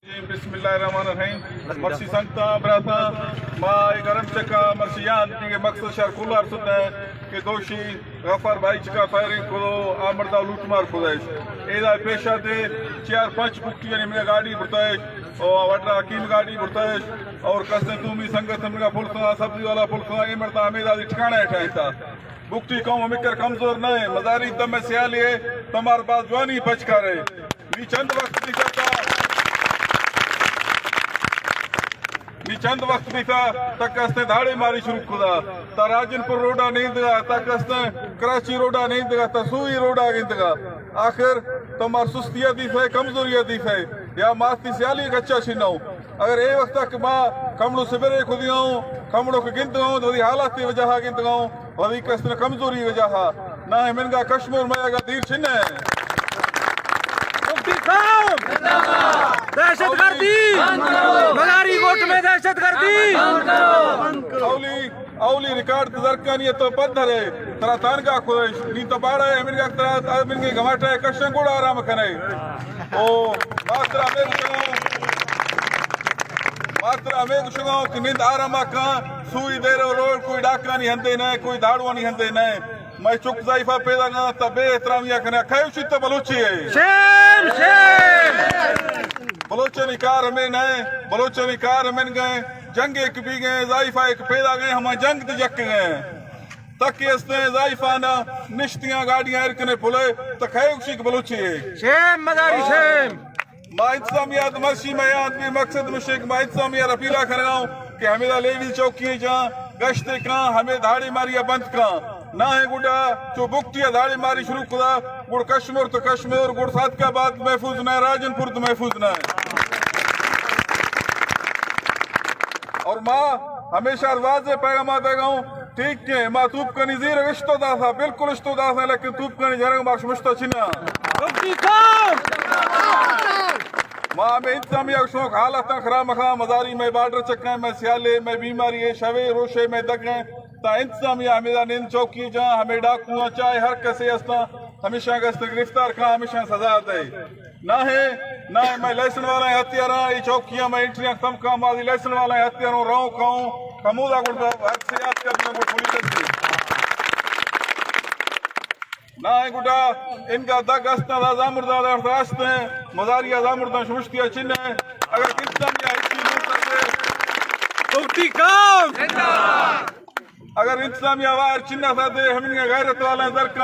بسم اللہ الرحمن الرحیم۔ مرشی سنگتاں، براتاں، ما اے گرم چکا مرشی آں، دیگہ مقصد شر کلار سنت ایں کہ دوشی غفار بھائی چکا فائرنگ کو، آ مردا لوٹ مار کو دئیش۔ اے دا پیشا دے چار پنچ بکٹی یعنی منگا گاڑی برتئیش، او وڈرا حکیم گاڑی برتئیش، اور کسے دومی سنگت منگا پلساں، سبزی والا پلساں، اے مردا ہمیں دا ٹھکانہ اٹھائیں تا۔ بگٹی قوم ہمکر کمزور نہ ایں، مزاری دم سیالی ایں، تمار باز جوانی پچ کارے۔ نی چند وقت بیتا تا، نی چند وقت بیتا تا کستے دھاڑے ماری شروع کدا، تا راجن پور روڈا نیندگا، تا کستے کراچی روڈا نیندگا، تا سوئی روڈا گندگا۔ آخر تمار سستیا دیسے، کمزوریا دیسے، یا ماستی سیالی گچا شنو۔ اگر اے وقت تک ما کمڑو سبرے کدیاں، کمڑو کے گندگاں، تو دی حالات وجہ گندگاں، وزی کسن کمزوری وجہ۔ نہ منگا کشمور میں اگر دیر چھنے۔ مفتی صاحب! دہشت گردی! مزاری گوٹ میں دہشت گردی! اولی، اولی ریکارڈ درکانی تو پدھرے، ترا تانگا کھوش، نی تو باڑا ہے، منگا ترا، منگے گماٹا ہے، کشن گوڑا آرام کھنے۔ او، ماترا میں گشگاؤں، ماترا میں گشگاؤں کہ نند آرام کھاں، سوئی دیر و روڈ کوئی ڈاکانی ہندے نہ، کوئی دھاڑوانی ہندے نہ۔ میں چک زائفہ پیدا گا تا بے احترامیا کھنا، کھے اسی تو بلوچی ہے۔ شیم، شیم۔ بلوچانی کار ہمیں نہ، بلوچانی کار ہمیں گئے، جنگ ایک بھی گئے، زائفہ ایک پیدا گئے، ہمیں جنگ دی جک گئے۔ تک استیں زائفانا نشتیاں گاڑیاں ایر کنے پلے، تک ہے اسی کہ بلوچی ہے۔ شیم مزاری شیم۔ ما انتظامیہ مرشی میان بے مقصد مشک، ما انتظامیہ اپیلا کرنا ہوں کہ ہمیدا لیوی چوکی جاں گشت کاں، ہمیں دھاڑی ماری بند کاں۔ نہ ہے گڈا چو بکٹی دھاڑی ماری شروع کدا، گڑ کشمور تو کشمور، گڑ صادق آباد محفوظ نہ، راجن پور تو محفوظ نہ۔ اور ما ہمیشہ واضح پیغام دے گا ہوں، ٹھیک ہے، ما توپ کنی زیر اشتو داسا، بالکل اشتو داسا، لیکن توپ کنی جرگ ما شمشتو چنا۔ ما ہمیں انتظامیہ شوق حالت خراب مخا، مزاری میں بارڈر چکا، میں سیالے، میں بیماری ہے، شوے روشے میں دگے، تا انتظامیہ ہمیدا نند چوکی جاں، ہمیں ڈاکو چاہے ہر کسے ہستا، ہمیشہ گست گرفتار کھاں، ہمیشہ سزا دے۔ نہ ہے، نہ ہے، میں لائسن والا ہتھیاراں، اے چوکیاں میں انٹریاں کم کاں، مازی لائسن والا ہتھیاراں، راؤں کاؤں، کمودا گڑ اکثریات کا دنوں کو پولیس ہے۔ نہ ہے گڈا، ان کا دگ است، دا زامر دا دا است ہیں، مزاری زامر دا شمشتیا چن ہے۔ اگر کس دم یا اچھی نور کر دے، توتی کام۔ اگر انتظامیہ وار چنہ سا دے، ہمیں غیرت والا در کا